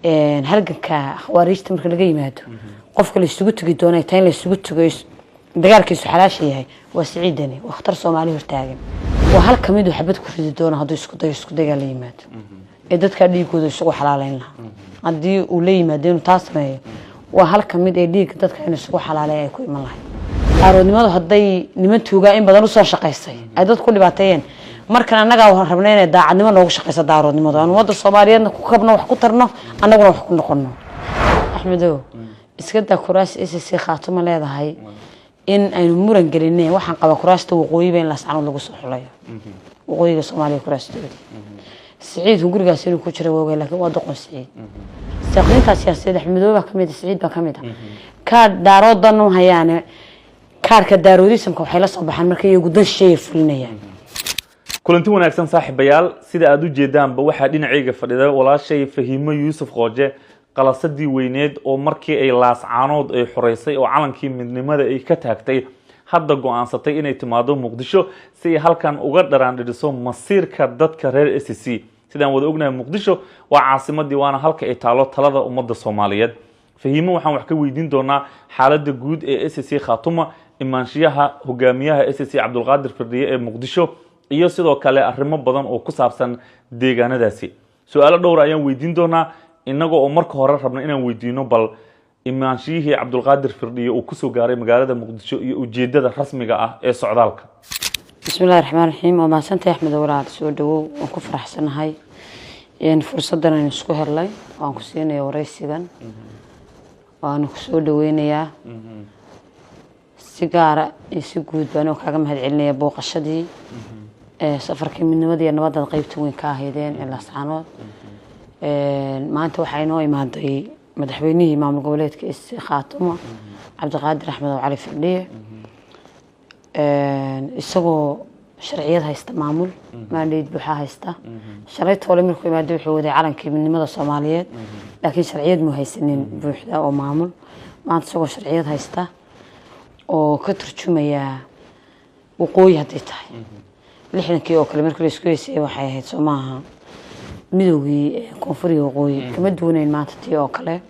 Halganka khawaariijta marka laga yimaado, qofka la isugu tegi doonay ta in la isugu tago dagaalkiisu xalaasha yahay waa Siciid Deni. Waa khatar Soomaali hortaagan. Waa hal kamid uu xabad ku ridi doono hadduu isku dayo, isku dagaal la yimaado ee dadka dhiigooda isugu xalaaleyn lahaa. Haddii uu la yimaado inuu taa sameeyo, waa hal kamid ee dhiigga dadka inuu isugu xalaaleeya ay ku iman lahayd. Daaroodnimadu hadday niman tuugaa in badan usoo shaqaysay ay dadku ku dhibaateeyeen, markan annagaa rabna inay daacadnimo noogu shaqayso daaroodnimadu, aan ummadda Soomaaliyeedna ku kabno, wax ku tarno, annaguna wax ku noqono. Axmedow, iska daa kuraas SSC Khaatuma leedahay in aynu muran gelinay. Waxaan qabaa kuraasta waqooyiba in Laascanood lagu soo xulayo, waqooyiga Soomaaliya kuraastoodii. Siciidku gurigaas inuu ku jira woogay, laakiin waa doqon Siciid. Saaqintaa siyaasadeed Axmedoobe baa kamid ah, Siciid baa kamid ah. Kaar daaroodan u hayaane, kaarka daaroodisamka waxay la soo baxaan marka iyagu dan shisheeye fulinayaan. Kulanti wanaagsan, saaxiibayaal. Sida aada u jeedaanba, waxaa dhinacayga fadhida walaashay Fahiimo Yuusuf Qooje, qalasadii weyneed oo markii ay Laascaanood ay xoreysay oo calankii midnimada ay ka taagtay, hadda go-aansatay inay timaado Muqdisho si ay halkan uga dharaandhiriso masiirka dadka reer SSC. Sidaan wada ognahay, Muqdisho waa caasimadii, waana halka ay taalo talada ummadda Soomaaliyeed. Fahiimo waxaan wax ka weydiin doonaa xaaladda guud ee SSC Khaatuma, imaanshiyaha hogaamiyaha SSC Cabdulqaadir Firdhiye ee Muqdisho, iyo sidoo kale arrimo badan oo ku saabsan deegaanadaasi. Su-aalo dhowra ayaan weydiin doonaa, innaga oo marka hore rabna inaan weydiino bal imaanshiyihii Cabdulqaadir Firdhiye uu kusoo gaaray magaalada Muqdisho iyo ujeedada rasmiga ah ee socdaalka. Bismi illahi raxmaan raxiim. Waa mahadsantahay, Axmed walaal, soo dhawow. Waan ku faraxsanahay fursaddan aynu isku helnay. Waan ku siinaya wareysigan, waanu kusoo dhaweynayaa si gaara iyo si guud baan kaaga mahad celinaya booqashadii safarkii midnimada iyo nabadaad qeybta weyn ka ahaydeen ee Laascaanood. Maanta waxaa inoo imaaday madaxweynihii maamul goboleedka SSC Khaatumo, Cabdiqaadir Axmed oo Cali Firdhiye, isagoo sharciyad haysta, maamul mandate buuxaa haysta. Shalay toole markuu imaaday wuxuu waday calankii midnimada Soomaaliyeed, laakiin sharciyad muu haysanin buuxda oo maamul. Maanta isagoo sharciyad haysta oo ka turjumaya waqooyi hadday tahay 60-kii oo kale markii la isku heysayay, waxay ahayd soo maaha midowgii koonfuriga waqooyi, kama duwanayn maanta tii oo kale.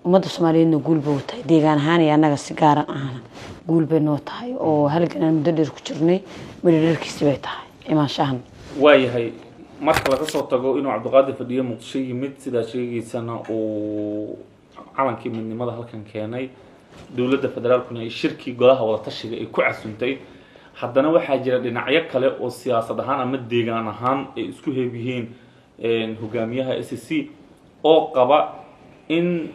Ummadda Soomaaliyeedna guul bay u tahay deegaan ahaan, iyo annaga si gaara ahna guul bay noo tahay, oo halgan aan muddo dheer ku jirnay midho dheerkiisi bay tahay imaanshahan. Waayahay, marka laga soo tago inuu Cabdiqaadir Fadhiye Muqdisho yimid, sidaa sheegaysana uu calankii midnimada halkan keenay, dowladda federaalkuna ay shirkii golaha wadatashiga ay ku casuntay, haddana waxaa jira dhinacyo kale oo siyaasad ahaan ama deegaan ahaan ay isku heeb yihiin hogaamiyaha SSC, oo qaba in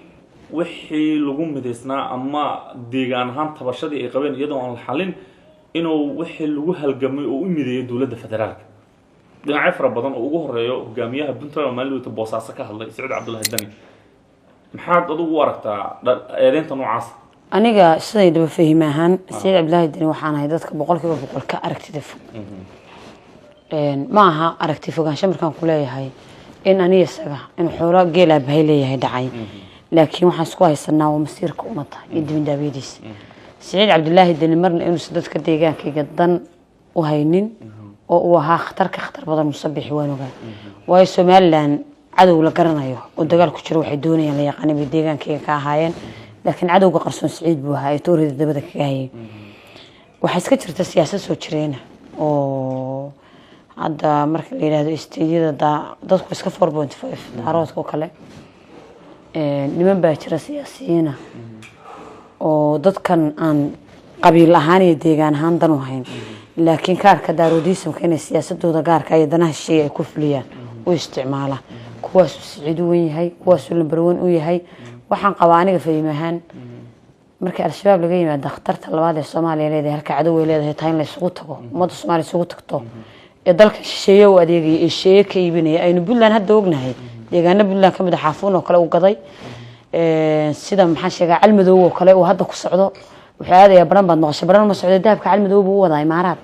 wixii lagu midaysnaa ama deegaan ahaan tabashadii ay qabeen iyadoo aan la xalin inuu wixii lagu halgamay oo u mideeyo dowladda federaalka. Dhinacyo fara badan oo ugu horeeyo hogaamiyaha Puntland oo maalin Boosaaso ka hadlay, Saciid Cabdullahi Dani. Maxaad adigu u aragtaa eedeynta noocaas? Aniga siday daba fahim ahaan, Saciid Cabdillaahi Dani waxaan ahay dadka 100% ka aragtida fog. Ma aha aragti fogaansho markaan ku leeyahay in aniga isaga in xoolo geel aabahay leeyahay dhacay, laakiin waxaan isku haysanaa waa masiirka ummadda iyo dibindaabyadiisa. Saciid Cabdilaahi Deni marna inuusan dadka deegaankayga dan u haynin oo uu ahaa khatar ka khatar badan Musabixi waan ogaa, waayo Somaliland cadow la garanayo oo dagaal ku jiro, waxay doonayaan la yaqaanay bay deegaankayga ka ahaayeen, laakiin cadowga qarsoon Siciid buu ahaa ee toorida dabada kaga hayay. Waxaa iska jirta siyaasad soo jireena oo hadda marka la yidhaahdo state-yada dadku iska 4.5 daaroodka oo kale. Niman baa jira siyaasiyiina oo dadkan aan qabiil ahaan iyo deegaan ahaan dan u hayn, laakiin kaarka daaroodiisamka inay siyaasadooda gaarka iyo danaha shisheeye ay ku fuliyaan u isticmaala. Kuwaasuu Siciid u wen yahay, kuwaasuu lambar wen u yahay. Waxaan qabaa aniga fahim ahaan, marka Al-Shabaab laga yimaado, khatarta labaad ee Soomaaliya leedahay, halka cadow ay leedahay tahay in la isugu tago, ummadda Soomaaliya isugu tagto, ee dalka shisheeye u adeegaya ee shisheeye ka iibinaya, aynu Puntland hadda ognahay deegaano Puntland kamid a, Xaafuun oo kale uu gaday, sida maxaa sheegaa Calmadow oo kale uu hadda ku socdo. Wuxuu aadayaa Baran baad maqashay, Baran ma socdo, dahabka Calmadow buu u wadaa Imaaraad.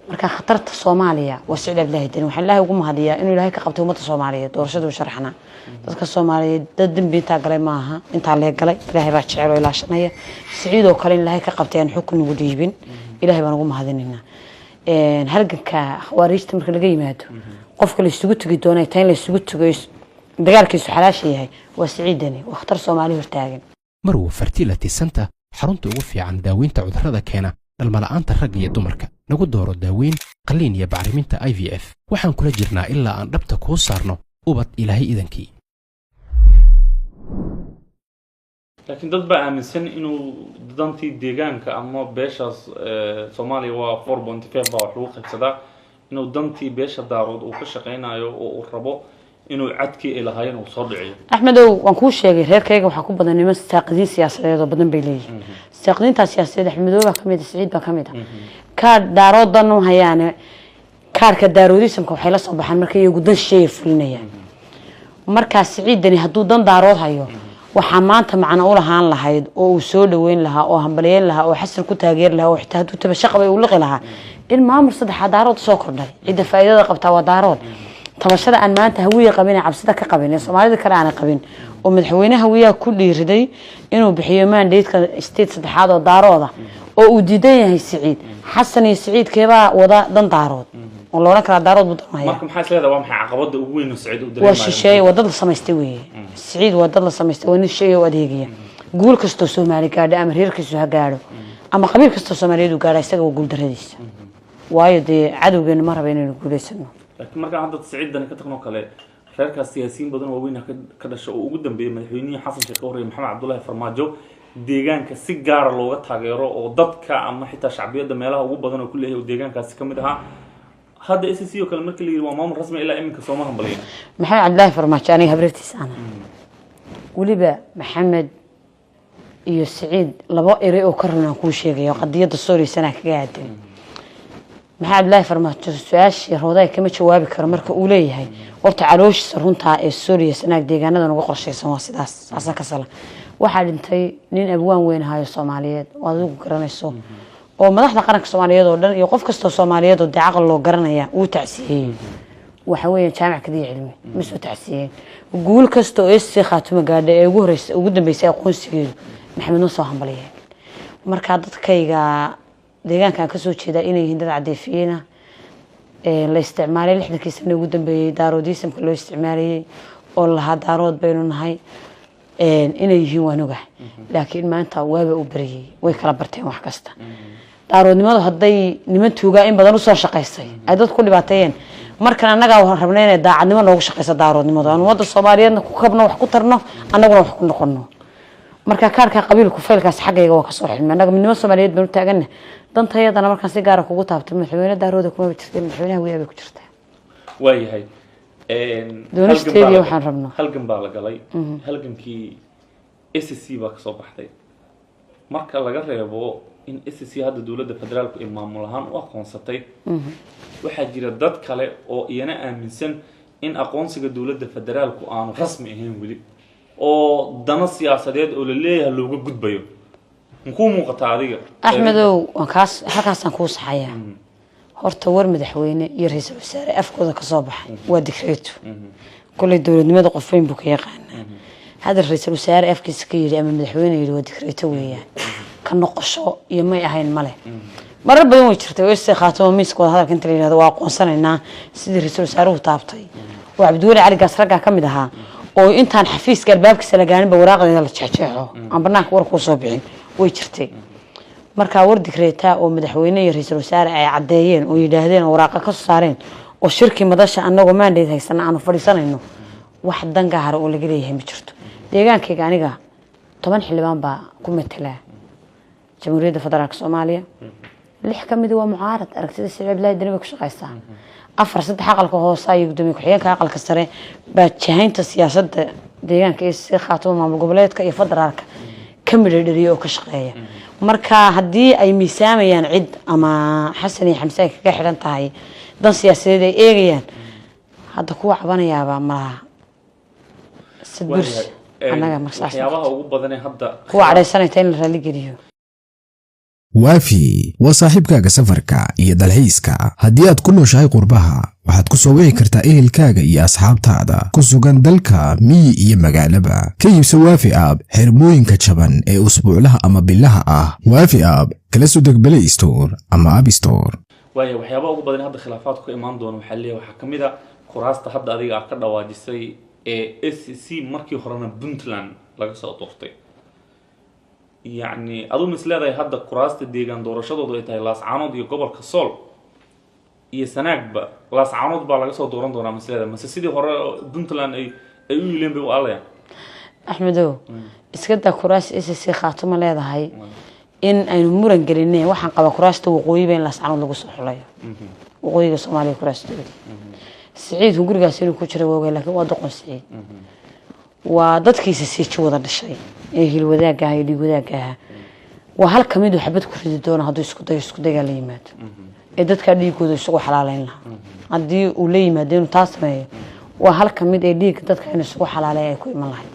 Marka khatarta Soomaaliya waa Siciid Cabdillaahi Deni. Waxaan Ilaahay ugu mahadiyaa inuu Ilaahay ka qabtay ummadda Soomaaliyeed doorashaduu sharxana. Dadka Soomaaliyeed dad dembi intaa galay maaha, intaa lee galay Ilaahay baa jecel oo ilaashanaya. Siciid oo kale in Ilaahay ka qabtay aan xukun ugu dhiibin, Ilaahay baan ugu mahadinaynaa. Halganka khawaariijta marka laga yimaado, qofka la isugu tegi doonay ta in la isugu tago. Dagaalkiisu xalaasha yahay waa Siciid Deni, waa khatar Soomaali hortaagan. Marwo Fertility Center, xarunta ugu fiican daaweynta cudurrada keena dhalmala'aanta ragga iyo dumarka. Nagu dooro daaweyn, qalliin iyo bacriminta IVF. Waxaan kula jirnaa ilaa aan dhabta kuu saarno ubad, Ilaahay idankii. Laakiin dad baa aaminsan inuu dantii deegaanka ama beeshaas, Soomaaliya waa 4.5 baa wax lagu qaybsadaa, inuu dantii beesha Daarood uu ka shaqaynayo oo uu rabo inuu cadkii ay lahaayeen uu soo dhiciyo. Axmedow, waan kuu sheegay, reerkayga waxaa ku badan niman saaqidiin siyaasadeed oo badan bay leeyihiin. Saaqidiintaa siyaasadeed Axmedoow baa kamid ah, Siciid baa kamid ah. Kaar Daaroodan u hayaane, kaarka daaroodisamka waxay la soo baxaan markay iyagu dan shisheeye fulinayaan. Markaa Siciidani hadduu dan Daarood hayo, waxaa maanta macno u lahaan lahayd oo uu soo dhaweyn lahaa oo hambalyeyn lahaa oo Xasan ku taageeri lahaa oo xitaa hadduu tabasho qabay uu liqi lahaa in maamul saddexaad Daarood soo kordhay. Cidda faa'iidada qabtaa waa Daarood. Tabashada aan maanta Hawiye qabin ee cabsida ka qabin ee Soomaalida kale aanay qabin oo madaxweyne Hawiyaha ku dhiiriday inuu bixiyo mandate-ka state saddexaad oo Daarooda oo uu diidan yahay Siciid. Xasan iyo Siciid keebaa wada dan Daarood oo la odhan karaa Daarood buu dan haya? Marka maxaa is leedahay, waa maxay caqabada ugu weyn oo Siciid uu waa dareemayo? Shisheeye, waa dad la samaystay weeye. Siciid waa dad la samaystay, waa nin shisheeye oo adeegaya. Guul kastoo Soomaali gaadho, ama reerkiisu ha gaadho ama qabiil kastoo Soomaaliyeed uu gaadho, isaga waa guuldaradiisa, waayo dee cadowgeena ma raba inaynu guulaysano. Laakiin markaan hadda Siciidani ka tagno kale, reerkaas siyaasiyiin badan oo waaweyn ka dhasha oo ugu dambeeyay madaxweynihii Xasan Sheekh ka horreeyay, Maxamed Cabdullaahi Farmaajo, deegaanka si gaara looga taageero oo dadka ama xitaa shacbiyadda meelaha ugu badan oo ku leeyahay oo deegaankaasi ka mid ahaa. Hadda SSC oo kale markii la yidhi waa maamul rasmi, ilaa iminka sooma hambalyin. Maxamed Cabdilaahi Farmaajo aniga habrartiisa ana weliba. Maxamed iyo Siciid laba erey oo ka runaan kuu sheegaya oo qadiyadda sooreysanaa kaga aadan. Maxamed Cabdilaahi Farmaajo su-aashii Rooday kama jawaabi karo. Marka uu leeyahay horta calooshiisa runtaa ee Sooriya Sanaag deegaanadan uga qorshaysan waa sidaas, saasa ka sala. Waxaa dhintay nin abwaan weyn ahayo Soomaaliyeed oo adigu garanayso oo madaxda qaranka Soomaaliyeed oo dhan iyo qof kastoo Soomaaliyeed oo dee caqal loo garanaya wuu tacsiyeeyey. Waxa weeye Jaamac Kadiya Cilmi ma soo tacsiiyeen. Guul kasta oo SSC Khaatumo gaadha ee ugu horeysa, ugu dambeysay aqoonsigeedu, Maxamed ma soo hambaliyeen. Marka dadkayga deegaankan kasoo jeedaa inay yihiin dad cadeefiyiina la isticmaalay 60kii sano ugu dambeeyey, daaroodiisamka loo isticmaalayay oo lahaa Daarood baynu nahay, inay yihiin waan ogahay. Laakiin maanta waaba u baryay, way kala barteen wax kasta. Daaroodnimadu hadday niman tuugaa in badan usoo shaqaysay ay dad ku dhibaateeyeen, markan annagaa rabna inay daacadnimo noogu shaqayso daaroodnimadu, aan ummadda Soomaaliyeedna ku kabno, wax ku tarno, annaguna wax ku noqono. Marka kaarka qabiilku faylkaas xaggayga waa kasoo xidhmay. Annaga midnimo Soomaaliyeed baan u taagana. Dantayadana markaan si gaara kugu taabto, madaxweyne Daarooda kumaba jirta, madaxweynaha Wiyaa bay ku jirtaa. Waayahay. Doonisteedii waxaan rabno. Halgan baa la galay, halgankii SSC baa kasoo baxday. Marka laga reebo in SSC hadda dowladda federaalku ay maamul ahaan u aqoonsatay, waxaa jira dad kale oo iyana aaminsan in aqoonsiga dowladda federaalku aanu rasmi ahayn weli oo dano siyaasadeed oo la leeyahay looga gudbayo. Makuu muuqataa adiga? Axmedow, waan kaas, halkaasaan kuu saxayaa. Horta war madaxweyne iyo ra-iisul wasaare afkooda kasoo baxay waa digreeto. Koley dowladnimada qof weyn buu ka yaqaanaa. Hadal ra-iisul wasaare afkiisa ka yidhi ama madaxweyne yidhi waa digreeto weeyaan, ka noqosho iyo may ahayn male. Marar badan way jirtay oo SSC Khaatumo miiska wada hadalka inta la yidhahdo waa aqoonsanaynaa, sidii ra-iisul wasaaruhu taabtay oo Cabdiweli Cali Gaas raggaa ka mid ahaa, oo intaan xafiiska albaabkiisa la gaarinba waraaqdeeda la jeexjeexo, aan banaanka war kuu soo bixin, way jirtay. Markaa war digreetaa oo madaxweyne iyo ra-iisul wasaare ay caddeeyeen oo yidhaahdeen oo waraaqa ka soo saareen oo shirkii madasha annagoo mandate haysana aanu fadhiisanayno, wax dan gaara oo laga leeyahay ma jirto. Deegaankayga aniga 10 xildhibaan baa ku matelaa Jamhuuriyadda Federaalka Soomaaliya. Lix ka midi waa mucaarad, aragtida Siciid Cabdillaahi Deni bay ku shaqaysaa. Afar, saddex aqalka hoose iyo gudoomiye ku-xigeenka aqalka sare baa jahaynta siyaasadda deegaanka ee si Khaatumo, maamul goboleedka iyo federaalka ka midho oo ka shaqeeya. Marka haddii ay miisaamayaan cid ama Xasan iyo Xamse ay kaga xidhan tahay dan siyaasadeed ay eegayaan, hadda kuwa cabanayaaba malaha sadburs annaga marsaas. Waxyaabaha ugu badanee hadda kuwa cadhaysanayta in la raaligeliyo. Waafi waa saaxiibkaaga safarka iyo dalxiiska. Haddii aad ku nooshahay qurbaha, waxaad ku soo wici kartaa ehelkaaga iyo asxaabtaada ku sugan dalka, miyi iyo magaalaba. Ka iibso Waafi App xirmooyinka jaban ee usbuuclaha ama bilaha ah. Waafi App kala soo deg Play Store ama App Store. Waaya, waxyaabaha ugu badan ee hadda khilaafaadku ka imaan doono waxaa leeyahay waxaa kamid a kuraasta hadda adiga aad ka dhawaajisay. Ee SSC markii horena Puntland laga soo doortay. Yacni aduu mis leedahay hadda kuraasta deegaan doorashadoodu ay tahay Laascaanood iyo gobolka Sool iyo Sanaagba, Laascaanood baa laga soo dooran doonaa, mis leedahay, mase sidii hore oo Puntland ay u yileen bay u aalayaan? Axmedow, iska daa kuraas SSC Khaatuma leedahay in aynu muran gelinay. Waxaan qabaa kuraasta waqooyiba in Laascanood lagu soo xulayo, waqooyiga Soomaaliya kuraastooda. Siciidku gurigaas inuu ku jira waa, laakiin waa doqon. Siciid waa dadkiisa siiji wada dhashay ee hil wadaagga ah iyo dhiig wadaagga ahaa. Waa hal kamid uu xabad ku ridi doono hadduu isku dayo, isku dagaa la yimaado ee dadkaa dhiigooda isugu xalaaleyn lahaa. Haddii uu la yimaado inuu taas sameeyo, waa hal kamid ee dhiigga dadka inuu isugu xalaaleeya ay ku iman lahayd.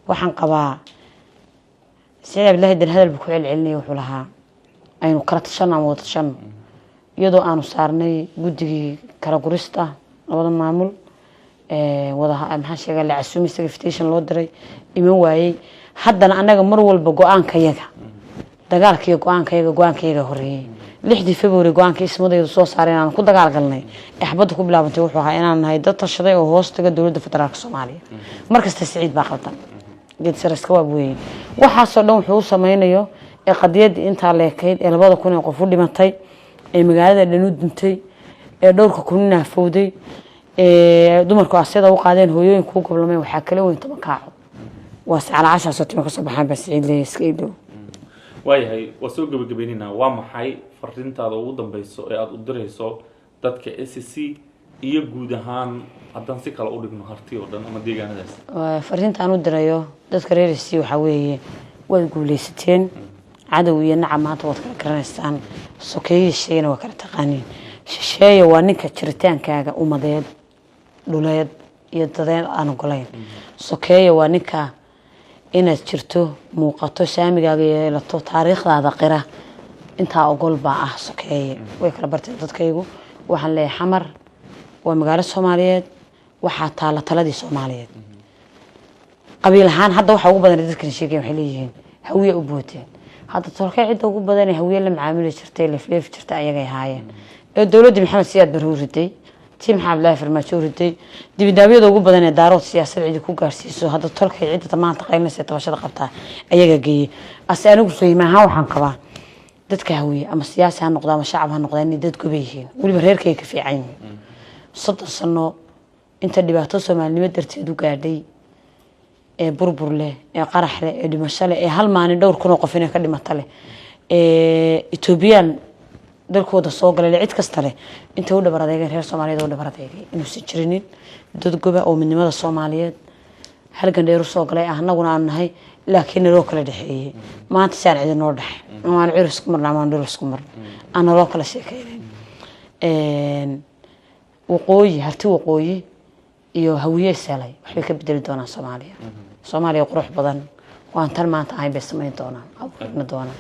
Waxaan qabaa Siciid Cabdillaahi Dan hadal buu ku celcelinaya. Wuxuu lahaa aynu kala tashano ama wada tashano, iyadoo aanu saarnay guddigii kala gurista labada maamul wada, maxaan sheegaa, la casuumay, isaga invitation loo diray, iman waayey. Haddana annaga mar walba go-aankayaga, dagaalkiiyo go-aankayaga horeeyey. 6dii February go-aankii ismadaydu soo saareen aan ku dagaal galnay ee xabadda ku bilaabantay wuxuu ahaa inaan nahay dad tashaday oo hoos taga dowladda federaalka Soomaaliya. Markasta Siciid baa qaldan, geedsaraska waa weyn. Waxaasoo dhan wuxuu u sameynayo ee qadiyaddii intaa leekayd ee 2000 ee qof u dhimatay, ee magaalada dhan u duntay, ee dhowrka kun naafowday, ee dumarku asyada u qaadeen, hooyooyinku u goblameen, waxaa kala weyn 10 kaaco waa sacalacashaasoo tima kasoo baxaan baa Siciid leeyahay iska ilow. Waayahay, waa soo gebagabeynayna. Waa maxay fariintaada ugu dambeyso ee aada u dirayso dadka SSC iyo guud ahaan, haddaan si kale u dhigno, Harti oo dhan ama deegaanadaas? Fariinta aan u dirayo dadka reer SSC waxaa weeye: waad guuleysateen. Cadow iyo nacab maanta waad kala garanaysaan, sokeeyihi shisheeyana waa kala taqaaniin. Shisheeya waa ninka jiritaankaaga umadeed, dhuleed iyo dadeed aan ogolayn. Sokeeya waa ninka inaad jirto, muuqato, saamigaaga yeelato, taariikhdaada qira, intaa ogol baa ah sokeeye. Way kala barteen dadkaygu. Waxaan leeyahay Xamar waa magaalo Soomaaliyeed, waxaa taala taladii Soomaaliyeed. Qabiil ahaan hadda waxa ugu badan dadkan sheegaya waxay leeyihiin Hawiye u booteen. Hadda tolkay cidda ugu badan ee Hawiye la macaamuli jirtay, leefleefi jirtay, ayagay ahaayeen ee dowladdii Maxamed Siyaad Barre u riday, tii Maxamed Cabdillaahi Farmaajo u riday, dibidaabyada ugu badan ee Daarood siyaasad cidi ku gaarsiiso. Hadda tolkay cidda maanta qaylinaysa, tabashada qabtaa, ayaga geeyey. Ase anigu fahim ahaan waxaan qabaa dadka Hawiye, ama siyaasi ha noqda ama shacab ha noqda, inay dad goba yihiin, weliba reerkay ka fiican yihiin. 30 sano inta dhibaato Soomaalinimo darteed u gaadhay ee burbur leh, ee qarax leh, ee dhimasho leh, ee hal maalin dhowr kun oo qof inay ka dhimata leh, ee Etoobiyaan dalkooda soo galay leh, cid kasta leh, intay u dhabar adeegeen reer Soomaaliyeed u dhabar adeegay, inuusan jirinin dad goba oo midnimada Soomaaliyeed halgan dheer usoo galay ah annaguna aanu nahay, laakiin naloo kala dhexeeyey. Maanta si aan cidinoo dhexe ama aan cir isku marno ama aan dhul isku marno aan naloo kala sheekeynayn. Waqooyi, Harti waqooyi iyo Hawiye selay waxbay ka bedeli doonaan Soomaaliya. Soomaaliya qurux badan waan tan maanta ahayn bay samayn doonaan, abuurna doonaan.